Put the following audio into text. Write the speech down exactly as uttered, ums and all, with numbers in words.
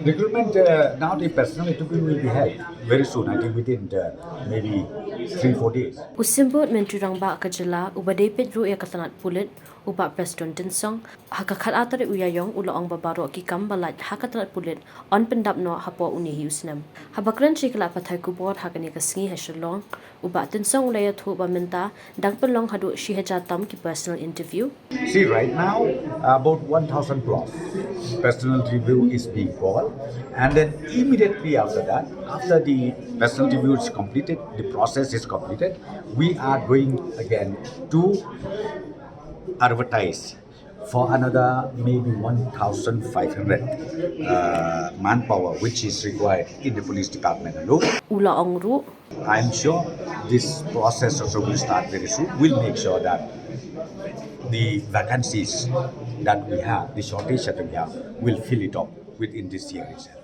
Recruitment, uh, now the personal interview will be held very soon, I think within the, maybe three, four days. U Symbud Myntri Rangbah ka jylla uba dei peit ruh ïa ka tnat pulit, u Bah Prestone Tynsong, ha ka khatar u Ïaïong u la ong ba baroh ki kam ba lait ha ka tnat pulit yn pyndap noh hapoh une hi u snem. Haba kren sha ki lad pathai khubor ha kane ka sngi ha Shillong, u Bah Tynsong u la ïathuh ba mynta dang pynlong haduh shi hajar tam ki personal interview. See, right now, about one thousand plus personal interview is being called, and then immediately after that, after the personal interview is completed, the process is completed, we are going again to advertise for another maybe one thousand five hundred uh, manpower which is required in the police department alone. U la ong ruh, I'm sure this process also will start very soon. We'll make sure that the vacancies that we have, the shortage that we have, will fill it up within this year itself.